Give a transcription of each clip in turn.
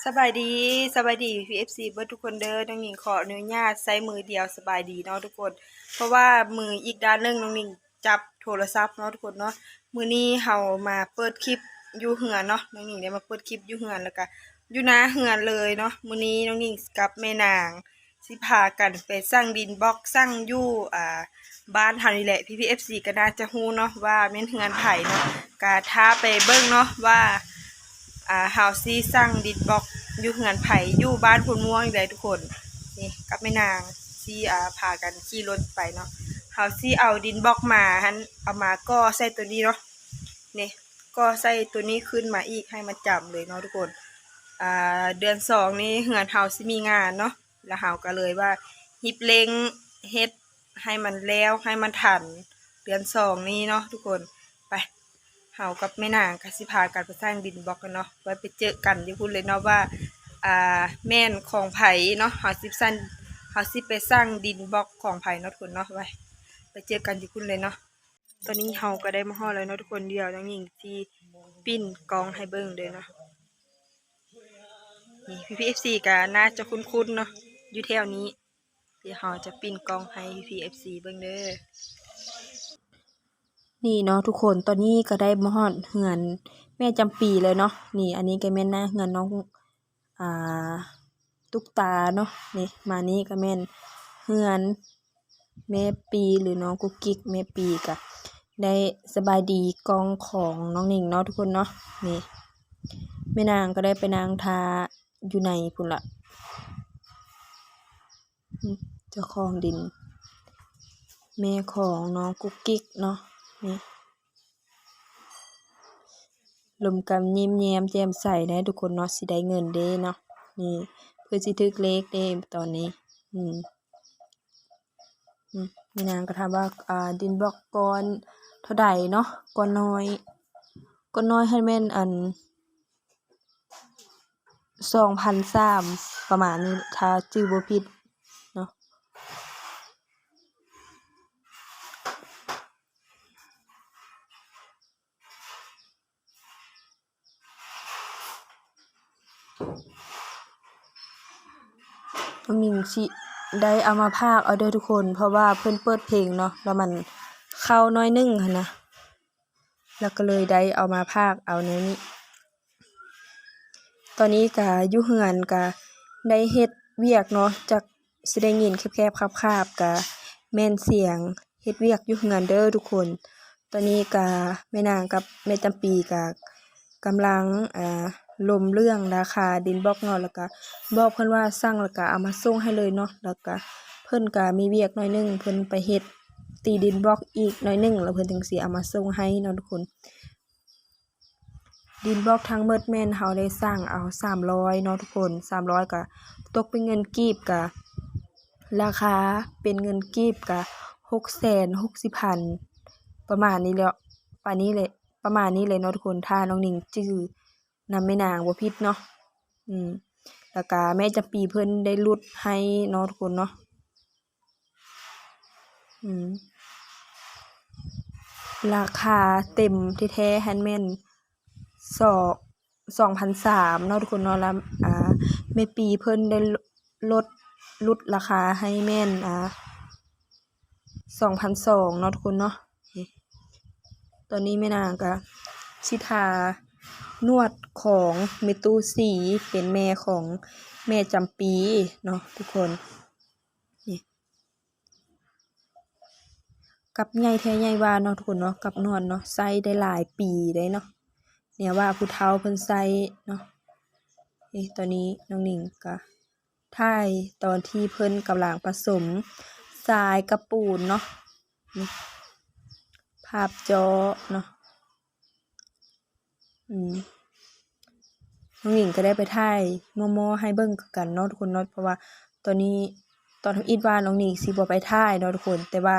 ສະບາຍດີ ສະບາຍດີ ພີ່ໆ ເອັຟຊີ ເບິດທຸກຄົນເດີ. ນ້ອງໜິງຂໍອະນຸຍາດໃຊ້ມືດຽວສະບາຍດີເນາະທຸກຄົນ ເພາະວ່າມືອີກດ້ານໜຶ່ງນ້ອງໜິງຈັບໂທລະສັບເນາະທຸກຄົນເນາະ. ມື້ນີ້ເຮົາມາເປີດຄລິບຢູ່ເຮືອນເນາະ, ນ້ອງໜິງໄດ້ມາເປີດຄລິບຢູ່ເຮືອນ ແລ້ວກະຢູ່ໜ້າເຮືອນເລີຍເນາະ. ມື້ນີ້ນ້ອງໜິງກັບແມ່ນາງ ຊິພາກັນໄປສັ່ງດິນບລັອກ ສັ່ງຢູ່ ອ່າ ບ້ານເຮົານີ້ແຫຼະ. ພີ່ໆ ເອັຟຊີ ກໍໜ້າຈະຮູ້ເນາະວ່າແມ່ນເຮືອນໃຜເນາະ, ກໍຖ້າໄປເບິ່ງເນາະວ່າ ອ່າ ເຮົາຊິສັ່ງດິນບລັອກຢູ່ເຮືອນໃຜ ຢູ່ບ້ານໂພນມ່ວງນີ້ແຫຼະທຸກຄົນ. ນີ້ກັບແມ່ນາງຊິ ອ່າ ພາກັນຂີ່ລົດໄປເນາະ. ເຮົາຊິເອົາດິນບລັອກມາຫັ້ນ ເອົາມາກໍ່ໃສ່ໂຕນີ້ເນາະ, ນີ້ ກໍ່ໃສ່ໂຕນີ້ຂຶ້ນມາອີກ ໃຫ້ມັນຈຳເລີຍເນາະທຸກຄົນ. ອ່າ ເດືອນສອງນີ້ເຮືອນເຮົາຊິມີງານເນາະ. ແລ້ວເຮົາກໍເລີຍວ່າຮີບເລັ່ງເຮັດໃຫ້ມັນແລ້ວ ໃຫ້ມັນທັນເດືອນສອງນີ້ເນາະທຸກຄົນ. ໄປ ເຮົາກັບແມ່ນາງກໍຊິພາກັນໄປສ້າງດິນບລັອກກັນເນາະ, ໄວ້ໄປເຈີກັນຢູ່ພຸ້ນເລີຍເນາະ ວ່າ ອ່າ ແມ່ນຂອງໃຜເນາະ. ເຮົາຊິສ້າງ ເຮົາຊິໄປສ້າງດິນບລັອກຂອງໃຜເນາະທຸກຄົນເນາະ. ໄວ້ ໄປເຈີກັນຢູ່ພຸ້ນເລີຍເນາະ. ຕອນນີ້ເຮົາກໍໄດ້ມາຮອດແລ້ວເນາະທຸກຄົນ. ດຽວນ້ອງໜິງຊິປິ່ນກ້ອງໃຫ້ເບິ່ງເດີເນາະ. ນີ້ ພີ່ໆ ເອັຟຊີ ກໍໜ້າຈະຄຸ້ນໆ ເນາະ ຢູ່ແຖວນີ້. ດຽວເຮົາຈະປິ່ນກ້ອງໃຫ້ພີ່ໆ ເອັຟຊີ ເບິ່ງເດີ. ນີ້ເນາະທຸກຄົນ ຕອນນີ້ກໍໄດ້ມາຮອດເຮືອນແມ່ຈຳປີແລ້ວເນາະ. ນີ້ ອັນນີ້ກໍແມ່ນໜ້າເຮືອນນ້ອງ ອ່າ ຕຸກຕາເນາະ. ນີ້ ມານີ້ກໍແມ່ນເຮືອນແມ່ປີ ຫຼື ນ້ອງກຸກກິກ. ແມ່ປີກໍໄດ້ສະບາຍດີກ້ອງຂອງນ້ອງໜິງເນາະທຸກຄົນເນາະ. ນີ້ ແມ່ນາງກໍໄດ້ໄປນັ່ງຖ້າຢູ່ໃນພຸ້ນລະ. ເຈົ້າຂອງດິນ ແມ່ຂອງນ້ອງກຸກກິກເນາະ. ນີ້ ລົມກໍຍິ້ມແຍ້ມແຈ່ມໃສແດ່ທຸກຄົນເນາະ, ຊິໄດ້ເງິນເດ້ເນາະ. ນີ້ ເພິ່ນຊິຖືກເລກເດ້ຕອນນີ້. ອືມ ອືມ ແມ່ນາງກໍຖາມວ່າ ອ່າ ດິນບລັອກກ້ອນເທົ່າໃດເນາະ? ກ້ອນນ້ອຍ ກ້ອນນ້ອຍຫັ້ນແມ່ນອັນ ສອງພັນສາມ ປະມານນີ້ ຖ້າຈື່ບໍ່ຜິດເນາະ. ນ້ອງໜິງຊິໄດ້ເອົາມາພາກເອົາເດີທຸກຄົນ ເພາະວ່າເພິ່ນເປີດເພງເນາະ ແລ້ວມັນເຂົ້າໜ້ອຍໜຶ່ງຫັ້ນນະ. ແລ້ວກໍເລີຍໄດ້ເອົາມາພາກເອົາແນວນີ້. ຕອນນີ້ກະຢູ່ເຮືອນກະໄດ້ເຮັດວຽກເນາະ, ຈັກຊິໄດ້ຍິນແຄບໆຄາບໆ ກະແມ່ນສຽງເຮັດວຽກຢູ່ເຮືອນເດີທຸກຄົນ. ຕອນນີ້ກະແມ່ນາງກັບແມ່ຈຳປີກະກຳລັງ ອ່າ ລົມເລື່ອງລາຄາດິນບລັອກເນາະ, ແລ້ວກະບອກເພິ່ນວ່າສັ່ງແລ້ວກະເອົາມາສົ່ງໃຫ້ເລີຍເນາະ. ແລ້ວກະເພິ່ນກະມີວຽກໜ້ອຍໜຶ່ງ ເພິ່ນໄປເຮັດ ຕີດິນບລັອກອີກໜ້ອຍໜຶ່ງ ແລ້ວເພິ່ນຈຶ່ງຊິເອົາມາສົ່ງໃຫ້ເນາະທຸກຄົນ. ດິນບລັອກທັງໝົດແມ່ນເຮົາໄດ້ສັ່ງເອົາສາມຮ້ອຍເນາະທຸກຄົນ, ສາມຮ້ອຍກະຕົກເປັນເງິນກີບກະ ລາຄາເປັນເງິນກີບກະຫົກແສນຫົກສິບພັນ ປະມານນີ້ແຫຼະ ປານນີ້ແຫຼະ ປະມານນີ້ແຫຼະເນາະທຸກຄົນ ຖ້ານ້ອງໜິງຈື່ນຳແມ່ນາງບໍ່ຜິດເນາະ. ອືມ ແລ້ວກະແມ່ຈຳປີເພິ່ນໄດ້ຫຼຸດໃຫ້ເນາະທຸກຄົນເນາະ. ອືມ ລາຄາເຕັມແທ້ໆຫັ້ນແມ່ນ ສອງ ສອງພັນສາມເນາະທຸກຄົນເນາະ. ແລ້ວ ອ່າ ແມ່ປີເພິ່ນໄດ້ ລົດ ຫຼຸດລາຄາໃຫ້ແມ່ນ ອ່າ ສອງພັນສອງເນາະທຸກຄົນເນາະ. ຕອນນີ້ແມ່ນາງກະຊິທານວດຂອງແມ່ຕູ້ສີ ເປັນແມ່ຂອງແມ່ຈຳປີເນາະທຸກຄົນ. ນີ້ ກັບໃຫຍ່ແທ້ໃຫຍ່ວ່າເນາະທຸກຄົນເນາະ, ກັບນວດເນາະ ໃຊ້ໄດ້ຫຼາຍປີໄດ໋ເນາະ, ແນວວ່າຜູ້ເຖົ້າເພິ່ນໃຊ້ເນາະ. ນີ້ ຕອນນີ້ນ້ອງໜິງກະຖ່າຍຕອນທີ່ເພິ່ນກຳລັງປະສົມຊາຍກັບປູນເນາະ. ນີ້ ພາບຈໍ້ເນາະ. ອືມ ນ້ອງໜິງກໍໄດ້ໄປຖ່າຍໝໍ່ໆໃຫ້ເບິ່ງຄືກັນເນາະທຸກຄົນເນາະ, ເພາະວ່າຕອນນີ້ ຕອນທຳອິດວ່ານ້ອງໜິງຊິບໍ່ໄປຖ່າຍເນາະທຸກຄົນ, ແຕ່ວ່າ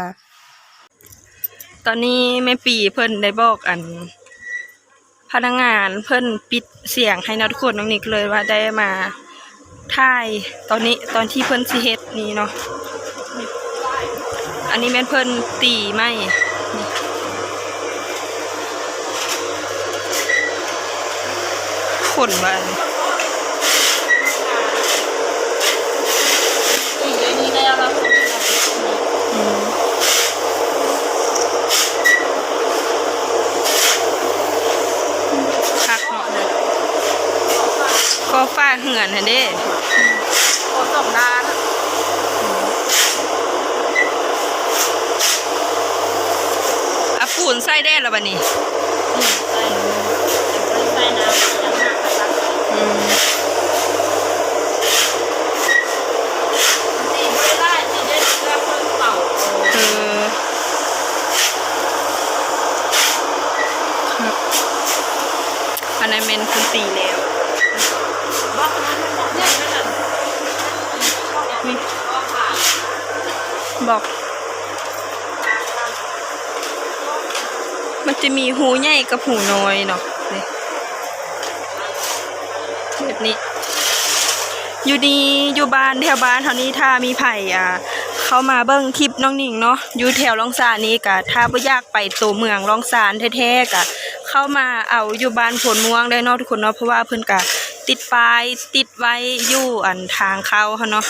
ຕອນນີ້ແມ່ປີເພິ່ນໄດ້ບອກອັນພະນັກງານເພິ່ນປິດສຽງໃຫ້ເນາະທຸກຄົນ, ນ້ອງໜິງກໍເລີຍວ່າໄດ້ມາ ຖ່າຍຕອນນີ້ ຕອນທີ່ເພິ່ນຊິເຮັດນີ້ເນາະ. ອັນນີ້ແມ່ນເພິ່ນຕີໄມ້ ຂົນວ່າ ເຮືອນຫັ້ນເດ້ ໂອ້ ສອງດ້ານ ອາ ປູນໃສ່ແດ່ລະບາດນີ້ ອືມ ໃສ່ ໃສ່ນ້ຳ ອືມ ເອີ ຄັກ ອັນນັ້ນແມ່ນເພິ່ນຕີແລ້ວ ນີ້ ບອກ ມັນຈະມີຮູໃຫຍ່ກັບຮູນ້ອຍເນາະ ນີ້ ແບບນີ້ ຢູ່ນີ້ ຢູ່ບ້ານ ແຖວບ້ານເຮົານີ້ ຖ້າມີໃຜ ອ່າ ເຂົ້າມາເບິ່ງຄລິບນ້ອງໜິງເນາະ ຢູ່ແຖວລ້ອງຊານນີ້ກະ ຖ້າບໍ່ຢາກໄປໂຕເມືອງລ້ອງຊານແທ້ໆ ກະເຂົ້າມາເອົາຢູ່ບ້ານໂພນມ່ວງໄດ້ເນາະທຸກຄົນເນາະ ເພາະວ່າເພິ່ນກະຕິດປ້າຍ ຕິດໄວ້ຢູ່ ອັນ ທາງເຂົ້າຫັ້ນເນາະ.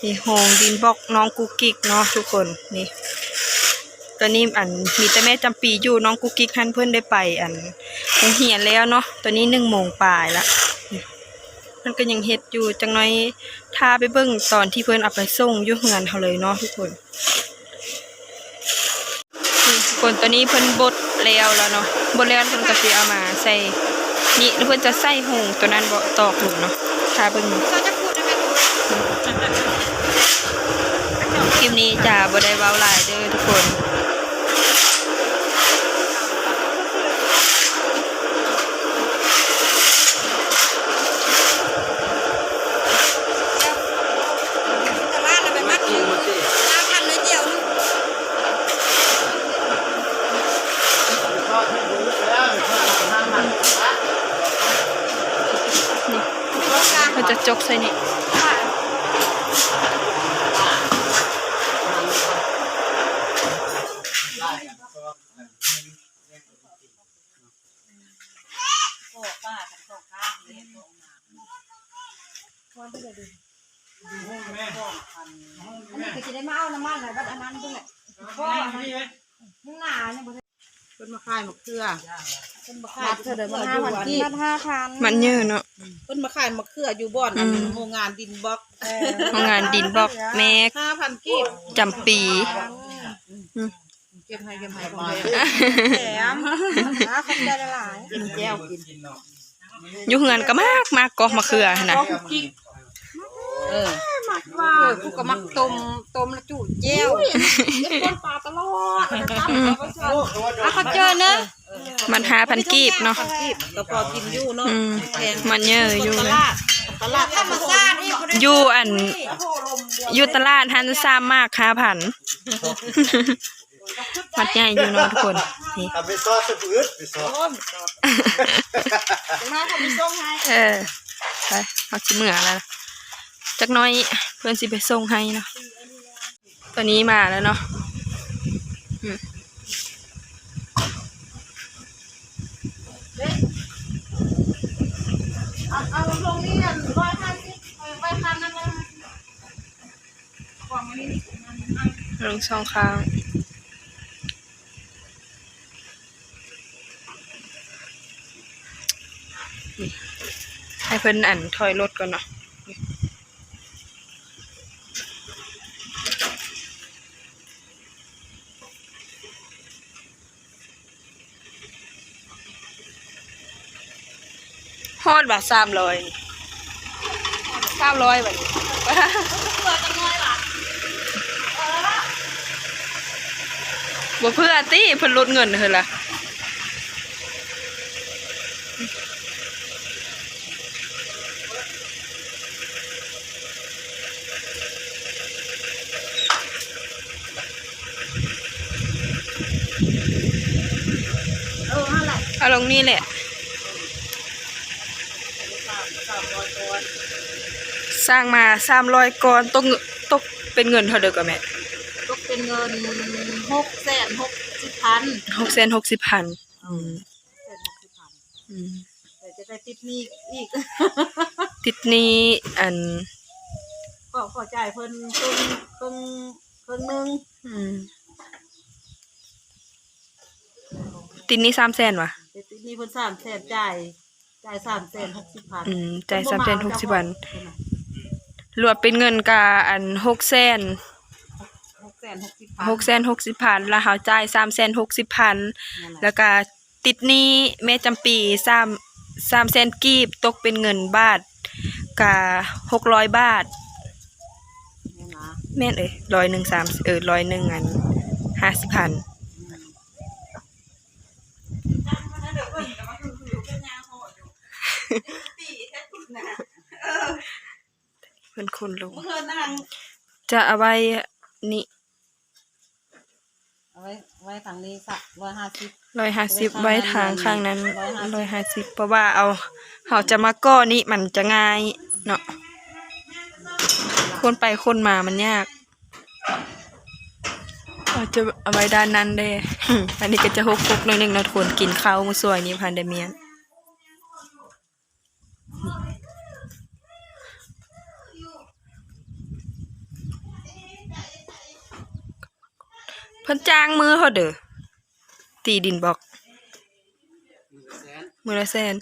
ນີ້ໂຮງດິນບລັອກນ້ອງກຸກກິກເນາະທຸກຄົນ ນີ້ ຕອນນີ້ ອັນ ມີແຕ່ແມ່ຈຳປີຢູ່ ນ້ອງກຸກກິກຫັ້ນເພິ່ນໄດ້ໄປ ອັນ ໂຮງຮຽນແລ້ວເນາະ ຕອນນີ້ໜຶ່ງໂມງປາຍລະ ນີ້ ເພິ່ນກໍຍັງເຮັດຢູ່ ຈັກໜ້ອຍຖ້າໄປເບິ່ງຕອນທີ່ເພິ່ນເອົາໄປສົ່ງຢູ່ເຮືອນເຮົາເລີຍເນາະທຸກຄົນ. ນີ້ທຸກຄົນ ຕອນນີ້ເພິ່ນບົດແລ້ວລະເນາະ ບົດແລ້ວເພິ່ນກໍຊິເອົາມາໃສ່ນີ້ ແລ້ວເພິ່ນຈະໃສ່ໂຮງໂຕນັ້ນເບາະ ຕອກລົງເນາະ ຖ້າເບິ່ງ ຄລິບນີ້ຈະບໍ່ໄດ້ເວົ້າຫຼາຍເດີທຸກຄົນ. ຕະຫຼາດລະໄປມັດຢູ່ ຫ້າພັນໜ້ອຍດຽວ ນີ້ ເຂົາຈະຈົກໃສ່ນີ້. ອັນນີ້ກໍຊິໄດ້ມາເອົານ້ຳມັນໃຫ້ບັດອັນນັ້ນພຸ້ນແຫຼະ ເພິ່ນມາຂາຍໝາກເຂືອ ເພິ່ນມາຂາຍໝາກເຂືອ ມັດເທົ່າໃດ? ມັດຫ້າພັນກີບ ມັດຫ້າພັນ ມັດເຍີະເນາະ ເພິ່ນມາຂາຍໝາກເຂືອຢູ່ບ່ອນ ອືມ ອັນໂຮງງານດິນບລັອກ ເອີ ໂຮງງານດິນບລັອກ ແມັກ ຫ້າພັນກີບ ຈຳປີ ອືມ ເກັບໃຫ້ ເກັບໃຫ້ ຂອງແຖມ ແຖມ ອາ ຂອບໃຈຫຼາຍໆ ກິນແຈ່ວກິນ ຢູ່ເຮືອນກໍມັກ ມັກກອກໝາກເຂືອຫັ້ນນະ ເອີ ມັກວ່າ ເອີ ຜູ້ກໍມັກຕົ້ມ ຕົ້ມແລ້ວຈຸແຈ່ວ ເກັບກົ້ນປາຕະຫຼອດ ອືມ ອາ ເຂົ້າໃຈເນາະ ມັດຫ້າພັນກີບເນາະ ຫ້າພັນກີບ ກໍພໍກິນຢູ່ເນາະ ອືມ ແພງ ມັນເຍີະຢູ່ ຕະຫຼາດ ຕະຫຼາດທຳມະຊາດນີ້ ຢູ່ອັນ ຢູ່ຕະຫຼາດຫັ້ນ ສາມໝາກຫ້າພັນ ມັດໃຫຍ່ຢູ່ເນາະທຸກຄົນ ນີ້ ເອົາໄປຊອດໃສ່ຜູ້ອື່ນ ໄປຊອດ ມາເຂົາໄປສົ່ງໃຫ້ ເອີ ໄປ ເຮົາຊິເມືອແລ້ວ ຈັກໜ້ອຍເພິ່ນຊິໄປສົ່ງໃຫ້ເນາະ ຕອນນີ້ມາແລ້ວເນາະ ອືມ ເອົາ ເອົາລົງນີ້ ອັນ ຮ້ອຍຫ້າສິບ ເອົາໄວ້ຄັນນັ້ນ ລົງສອງຂ້າງ ໃຫ້ເພິ່ນ ອັນ ຖອຍລົດກ່ອນເນາະ ຮອດວ່າ ສາມຮ້ອຍ ສາມຮ້ອຍບາດນີ້ ບໍ່ເຜື່ອຕິ ເພິ່ນຫຼຸດເງິນໃຫ້ລະ. ເອົາລົງນີ້ແຫຼະ ສ້າງມາສາມຮ້ອຍກ້ອນ ຕົກ ຕົກເປັນເງິນເທົ່າໃດກໍແມ່? ຕົກເປັນເງິນຫົກແສນຫົກສິບພັນ ຫົກແສນຫົກສິບພັນ ອືມ ຫົກແສນຫົກສິບພັນ ອືມ ແຕ່ຈະໄດ້ຕິດໜີ້ອີກ ຕິດໜີ້ ອັນ ກໍ ກໍຈ່າຍເພິ່ນເຄິ່ງ ເຄິ່ງ ເຄິ່ງໜຶ່ງ ອືມ ຕິດໜີ້ສາມແສນຫວາ? ແຕ່ຕິດໜີ້ເພິ່ນສາມແສນ ຈ່າຍ ຈ່າຍສາມແສນຫົກສິບພັນ ອືມ ຈ່າຍສາມແສນຫົກສິບພັນ ລວມເປັນເງິນກະອັນ ຫົກແສນ ຫົກແສນຫົກສິບພັນ ຫົກແສນຫົກສິບພັນ ແລ້ວເຮົາຈ່າຍສາມແສນຫົກສິບພັນ ແລ້ວກະຕິດໜີ້ແມ່ຈຳປີ ສາມ ສາມແສນກີບ ຕົກເປັນເງິນບາດກະ ຫົກຮ້ອຍບາດ ແມ່ນ ເອີຍ ຮ້ອຍໜຶ່ງ ສາມ ເອີ ຮ້ອຍໜຶ່ງ ອັນ ຫ້າສິບພັນ ເພິ່ນຂົນລົງ ຈະເອົາໄວ້ນີ້ ເອົາໄວ້ ໄວ້ທາງນີ້ຊະ ຮ້ອຍຫ້າສິບ ຮ້ອຍຫ້າສິບ ໄວ້ທາງຂ້າງນັ້ນ ຮ້ອຍຫ້າສິບ ເພາະວ່າເອົາ ເຮົາຈະມາກໍ່ນີ້ມັນຈະງ່າຍເນາະ ຂົນໄປຂົນມາມັນຍາກ ເຮົາຈະເອົາໄວ້ດ້ານນັ້ນເດ້ ອັນນີ້ກໍຈະຮົກໆໜ້ອຍໜຶ່ງເນາະທຸກຄົນ ກິນເຂົ້າມື້ສວຍນີ້ບໍ່ທັນໄດ້ມ້ຽນ. ເພິ່ນຈ້າງມືເຮົາເດີ ຕີດິນບລັອກ ມື້ລະແສນ ມື້ລະແສນ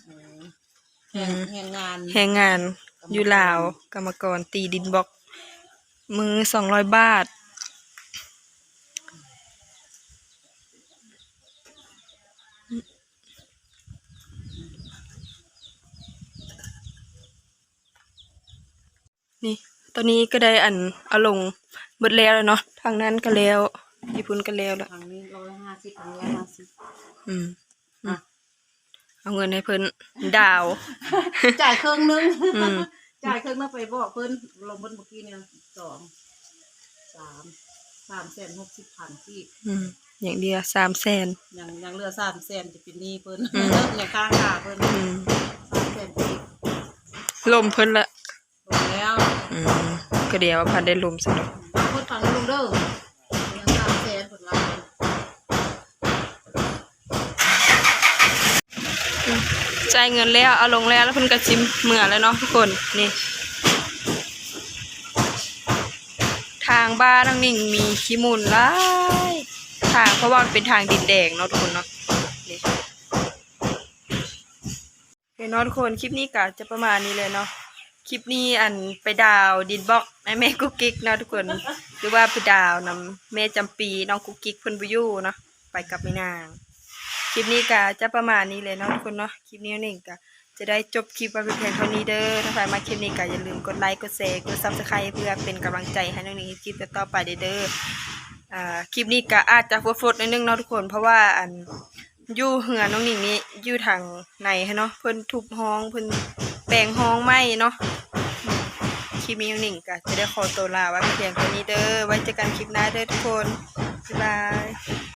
ເອີ ແຮງ ອືມ ແຮງງານ ແຮງງານຢູ່ລາວ ກຳມະກອນຕີດິນບລັອກ ມື້ສອງຮ້ອຍບາດ. ນີ້ ຕອນນີ້ກໍໄດ້ອັນ ເອົາລົງເບິດແລ້ວແລ້ວເນາະ ທາງນັ້ນກໍແລ້ວ ຢູ່ພຸ້ນກໍແລ້ວແລ້ວ ທາງນີ້ຮ້ອຍຫ້າສິບ ທາງນີ້ຮ້ອຍຫ້າສິບ ອືມ ອືມ ອ່ະ ເອົາເງິນໃຫ້ເພິ່ນດາວ ຈ່າຍເຄິ່ງໜຶ່ງ ອືມ ຈ່າຍເຄິ່ງໜຶ່ງໄປບອກເພິ່ນ ລົງເບິດມື້ກີ້ນີ້ ສອງ ສາມ ສາມແສນຫົກສິບພັນກີບ ອືມ ຍັງເຫຼືອສາມແສນ ຍັງ ຍັງເຫຼືອສາມແສນຈະເປັນໜີ້ເພິ່ນ ອືມ ຍັງຄ້າງຄາເພິ່ນ ອືມ ສາມແສນກີບ ລົມເພິ່ນລະ ລົມແລ້ວ ອືມ ກໍດຽວພັນໄດ້ລົມຊັ້ນເນາະ ເພິ່ນຟັງລົງເດີ ຍັງສາມແສນເພິ່ນວ່າ ອືມ ຈ່າຍເງິນແລ້ວ ເອົາລົງແລ້ວ ແລ້ວເພິ່ນກໍຊິເມືອແລ້ວເນາະທຸກຄົນ ນີ້ ທາງບ້ານນ້ອງໜິງມີຂີ້ໝຸ່ນຫຼາຍທາງ ເພາະວ່າມັນເປັນທາງດິນແດງເນາະທຸກຄົນເນາະ ນີ້ ເອີເນາະທຸກຄົນ ຄລິບນີ້ກໍຈະປະມານນີ້ແຫຼະເນາະ ຄລິບນີ້ອັນໄປດາວດິນບລັອກໃຫ້ແມ່ກຸກກິກເນາະທຸກຄົນ ຫຼືວ່າໄປດາວນຳແມ່ຈຳປີ ນ້ອງກຸກກິກເພິ່ນບໍ່ຢູ່ເນາະ ໄປກັບແມ່ນາງ ຄລິບນີ້ກໍຈະປະມານນີ້ແຫຼະເນາະທຸກຄົນເນາະ ຄລິບນີ້ນ້ອງໜິງກໍຈະໄດ້ຈົບຄລິບໄວ້ພຽງເທົ່ານີ້ເດີ ຖ້າໃຜມັກຄລິບນີ້ກໍຢ່າລືມກົດໄລ ກົດແຊ ກົດ Subscribe ເພື່ອເປັນກຳລັງໃຈໃຫ້ນ້ອງໜິງເຮັດຄລິບຕໍ່ໆໄປເດີ ເອີ ຄລິບນີ້ກໍອາດຈະຟົດໆໜ້ອຍໜຶ່ງເນາະທຸກຄົນ ເພາະວ່າອັນ ຢູ່ເຮືອນນ້ອງໜິງນີ້ຢູ່ທາງໃນຫັ້ນເນາະ ເພິ່ນທຸບຫ້ອງ ເພິ່ນແປງຫ້ອງໃໝ່ເນາະ ຄລິບນີ້ນ້ອງໜິງກໍຈະໄດ້ຂໍຕົວລາໄວ້ພຽງເທົ່ານີ້ເດີ ໄວ້ເຈີກັນຄລິບໜ້າເດີທຸກຄົນ ບາຍບາຍ.